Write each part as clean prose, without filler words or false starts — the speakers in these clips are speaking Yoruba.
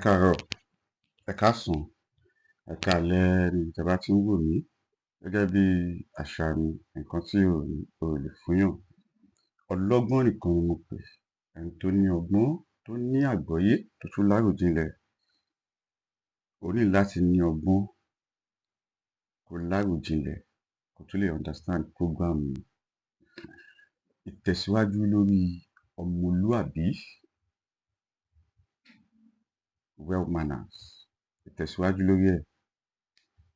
Ẹ káàárọ̀, ẹ káàsán, ẹ káalẹ́ níbi tẹ́ bá ti ń wò mí. Gẹ́gẹ́ bí àṣà mi, nǹkan tí ò ò lè fúnyàn. Ọlọ́gbọ́n nìkan ni mo pè, ẹni tó ní ọgbọ́n, tó ní àgbọ́yé, tó tún láròjinlẹ̀. O ní láti ní ọgbọ́n, kó láròjinlẹ̀, kó tó lè understand program mi. Ìtẹ̀síwájú lórí ọmọlúàbí, well manners. Ìtẹ̀síwájú lórí ẹ̀.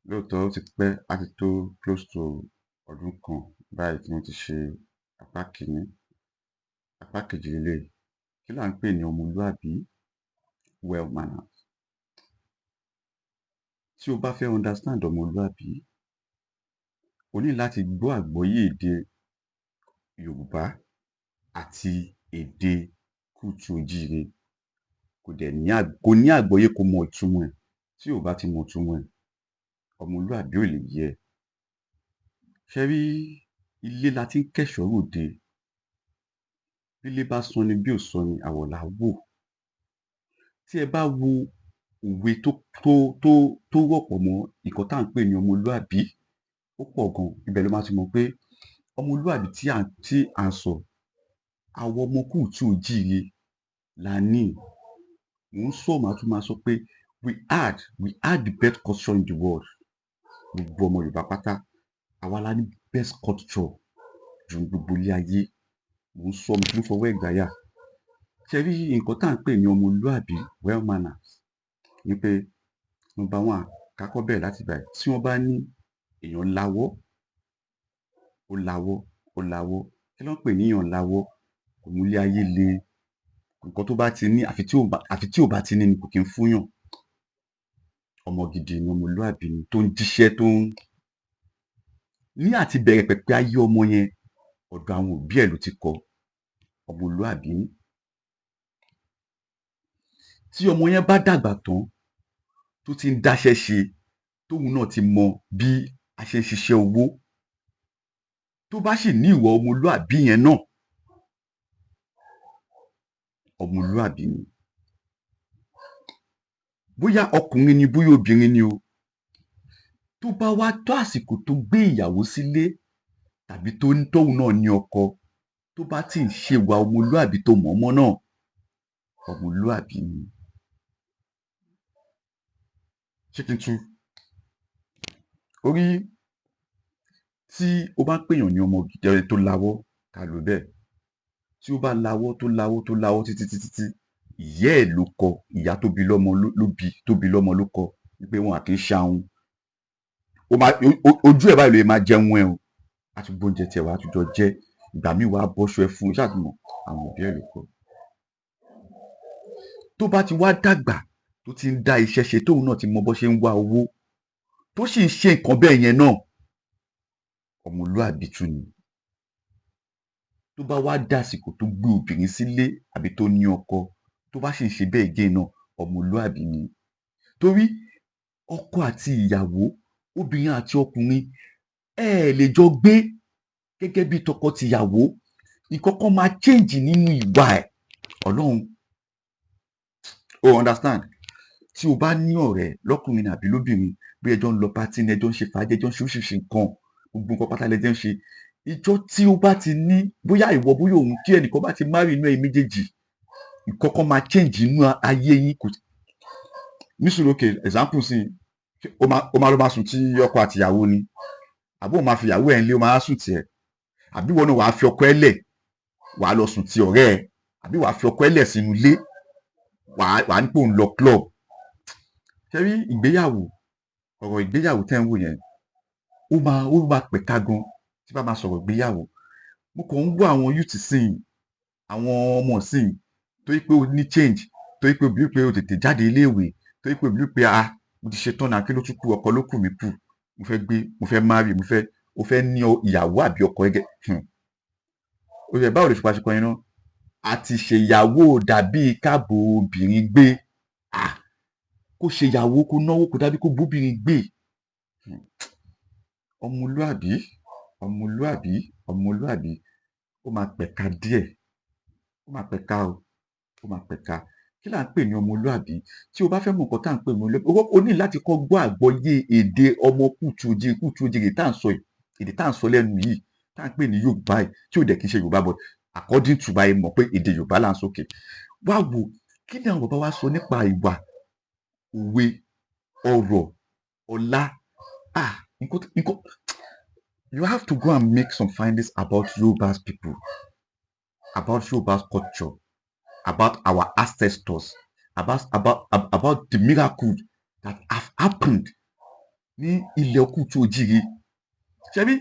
Lóòótọ́ ó ti pẹ́, á ti tó close to ọdún kan báyìí tí mo ti ṣe apá kìíní. Apá kejì leléyìí. Kí là ń pè ní ọmọlúàbí? Well manners. Tí o bá fẹ́ understand ọmọlúàbí, o ní láti gbọ́ àgbọ́yé èdè Yorùbá àti èdè kóòtù oòjíire. Kò dẹ̀ ní kò ní àgbọ́yé kó mọ ìtumọ̀ ẹ̀. Tí o bá ti mọ ìtumọ̀ ẹ̀, ọmọlúàbí ò lè yé ẹ. Ṣé rí, ilé la ti ń kẹ́ṣọ̀ọ́ ròde. Bílé bá sanni bí ò sanni, àwọ̀ là á wò. Tí ẹ bá wo òwe tó rọ̀pọ̀ mọ́ nǹkan tá à ń pè ní ọmọlúàbí, ó pọ̀ gan. Ibẹ̀ ló máa ti mọ̀ pé ọmọlúàbí tí à ń sọ, àwọn ọmọ kóòtù oòjíire la ní. Mò ń sọ, màá tún máa sọ pé we had the best culture in the world. Gbogbo ọmọ Yorùbá pátá, àwa la ní best culture ju gbogbo ilé ayé. Mò ń sọ, mo tún fọwọ́ ẹ̀ gbáyà. Ṣé rí nǹkan tá à ń pè ní ọmọlúàbí, well manners, ni pé number one, ká kọ́ bẹ̀rẹ̀ láti báyìí. Tí wọ́n bá ní èèyàn lawọ́, ó lawọ́, ó lawọ́. Kí ló ń pè ní èèyàn lawọ́? Kò mú ilé ayé le. Nǹkan tó bá ti ní, àfi tí ò bá ti ní ni kò kí ń fúnyàn. Ọmọ gidi ni, ọmọlúàbí ni, tó ń jíṣẹ́, tó ń ní àti bẹ̀rẹ̀ pẹ̀pẹ̀ ayé ọmọ yẹn, ọ̀dọ̀ àwọn òbí ẹ̀ ló ti kọ́ ọmọlúàbí. Tí ọmọ yẹn bá dàgbà tán, tó ti ń dáṣẹ́ ṣe, tóun náà ti mọ bí a ṣe ń ṣiṣẹ́ owó, tó bá sì ní ìwà ọmọlúàbí yẹn náà, ọmọlúàbí ni. Bóyá ọkùnrin ni, bóyá obìnrin ni o, tó bá wá tó àsìkò tó gbé ìyàwó sílé tàbí tó tóun náà ní ọkọ, tó bá tí ń ṣe ìwà ọmọlúàbí tó mọ̀ mọ́ náà, ọmọlúàbí ni. Ṣé kí n tú orí? Tí o bá pèèyàn ní ọmọ gidi tó lawọ́, ká lò bẹ́ẹ̀, tí ó bá lawọ́, tó lawọ́, tó lawọ́ títí títí tí ìyá ẹ̀ ló kọ, ìyá tó bí lọ́mọ ló bí, tó bí lọ́mọ ló kọ wípé wọn à kì í ṣahun. Ó máa ojú ẹ̀ báyìí ló máa jẹun ẹ o, á tún gbóúnjẹ tiẹ̀ wá, á tún jọ jẹ. Ìgbà míì wàá bọ́ṣọ ẹ fún un ṣáà, ti mọ̀ àwọn òbí ẹ̀ ló kọ. Tó bá ti wá dàgbà, tó ti ń dá iṣẹ́ ṣe, tóun náà ti mọ bó ṣe ń wá owó, tó sì ń ṣe nǹkan bẹ́ẹ̀ yẹn náà, ọmọlúàbí tún ni. Tó bá wá dàsìkò tó gbé obìnrin sílé àbí tó ní ọkọ, tó bá sì ń ṣe bẹ́ẹ̀ again náà, ọmọlúàbí ni. Torí ọkọ àti ìyàwó, obìnrin àti ọkùnrin, ẹ ẹ̀ lè jọ gbé gẹ́gẹ́ bí tọkọ-tìyàwó, nǹkan kan máa change nínú ìwà ẹ̀. Ọlọ́run o, understand? Tí o bá ní ọ̀rẹ́ lọ́kùnrin àbí lóbìnrin, bí ẹ jọ ń lọ party ni, ẹ jọ ń ṣe fàájì, ẹ jọ ń ṣe oríṣiríṣi nǹkan, gbogbo nǹkan pátá lẹ jọ ń ṣe, ìjọ́ tí ó bá ti ní, bóyá ìwọ, bóyá òun, kí ẹnìkan bá ti marry inú ẹ̀yin méjèèjì, nǹkan kan máa change inú ayé yín. Kò ní sùúrù. Okay, example sí, ó máa lọ máa sùn tí ọkọ àtìyàwó ni, àbí ó máa fi ìyàwó ẹ̀ ń lé, ó máa sùn tiẹ̀, àbí ìwọ náà wàá fi ọkọ ẹ̀ lẹ̀, wàá lọ sùn ti ọ̀rẹ́ ẹ̀, àbí wàá fi ọkọ ẹ̀ lẹ̀ sínú ilé, wàá ní pé òun lọ club. Ṣé rí ìgbéyàwó, ọ̀rọ̀ ìgbéyàwó tẹ́ ń wò yẹn, ó máa pẹ̀ka gan. Tí bá máa sọ̀rọ̀ ìgbéyàwó, mo kàn ń gbọ́ àwọn youth sìn, àwọn ọmọ sìn, torí pé o ní change, torí pé o believe pé o tètè jáde iléèwé, torí pé o believe pé, ah, mo ti ṣe tán náà, kí ló tún kù? Ọkọ ló kù mí kù, mo fẹ́ gbé, mo fẹ́ marry, mo fẹ́, o fẹ́ ní ìyàwó àbí ọkọ gẹ́gẹ́. Ó yẹ báwo lè ṣe pàṣẹ kan yẹn náà àti ṣèyàwó dàbí káàbò obìnrin gbé, ah, kó ṣèyàwó, kó náwó, kó dàbí kó bóbìnrin gbé. Ọmọlúàbí, ọmọlúàbí, ọmọlúàbí, ó máa pẹ̀ka díẹ̀, ó máa pẹ̀ka o, ó máa pẹ̀ka. Kí là ń pè ní ọmọlúàbí? Tí o bá fẹ́ mọ̀ nǹkan tá à ń pè ní ọmọlúàbí, o ní láti kọ́ gbọ́ àgbọ́yé èdè ọmọ kùtù òjìrì, kùtù òjìrì tá à ń sọ yìí, èdè tá à ń sọ lẹ́nu yìí, tá à ń pè ní Yorùbá yìí, tí ò dẹ̀ kí ń ṣe Yorùbá, but according to báyìí mọ̀ pé èdè Yorùbá là ń sókè. Wá wo kí ni àwọn bàbá wa sọ nípa ìwà, òwe, ọ̀rọ̀, ọlá. Ah, nǹkan, you have to go and make some findings about Yoruba's people, about Yoruba's culture, about our ancestors, about the miracle that have happened ní ilẹ̀ kùtù òjìrì. Ṣebí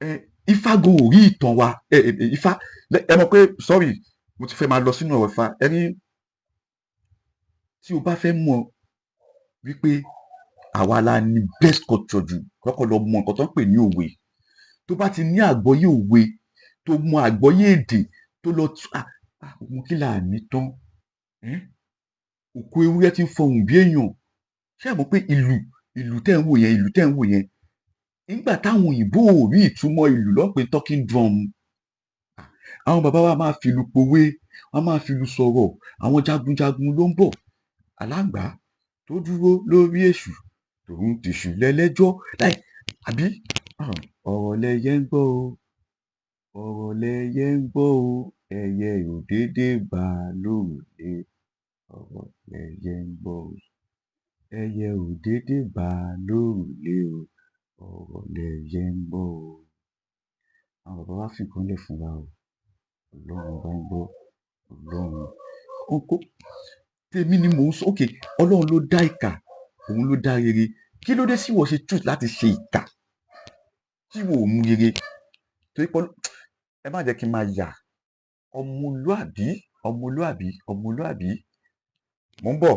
ẹ Ifá gan ò rí ìtàn wa. Ẹ ẹ Ifá, ẹ mọ̀ pé, sorry, mo ti fẹ́ máa lọ sínú ọ̀rọ̀ Ifá. Ẹni tí o bá fẹ́ mọ̀ wípé àwa la ní best culture jù, kọ́kọ́ lọ mọ nǹkan tó ń pè ní òwe. Tó bá ti ní àgbọ́yé òwe, tó mọ àgbọ́yé èdè, tó lọ tú, ah ah, mo kí là ní tán. Òkú ewúrẹ́ tí ń fọhùn bí èèyàn. Ṣé ẹ mọ̀ pé ìlù tẹ́ ń wò yẹn, ìlù tẹ́ ń wò yẹn, nígbà táwọn òyìnbó ò rí ìtumọ̀ ìlù ló ń pè talking drum. Àwọn bàbá wa máa fìlù pòwe, wọ́n máa fìlù sọ̀rọ̀. Àwọn jagunjagun ló ń bọ̀, aláǹgbá tó dúró lórí èṣù, tòun tèṣù lẹ́lẹ́jọ́ láì àbí ọ̀rọ̀ lẹyẹ ń gbọ́ o, ọ̀rọ̀ lẹyẹ ń gbọ́ o, ẹyẹ ò déédéé bá lórùlé. Ọ̀rọ̀ lẹyẹ ń gbọ́ o, ẹyẹ ò déédéé bá lórùlé o, ọ̀rọ̀ lẹyẹ ń gbọ́ o. Àwọn bàbá wa fi nǹkan lẹ̀ fún wa o. Ọlọ́run bá ń gbọ́, Ọlọ́run kókó tèmi ni mò ń sọ. Okay, Ọlọ́run ló dá ìkà, òun ló dá rere. Kí ló dé sí wọ́n ṣe choose láti ṣe ìkà tí wò ó mú rere? Torí pé ẹ má jẹ́ kí n máa yà. Ọmọlúàbí, ọmọlúàbí, ọmọlúàbí, mò ń bọ̀.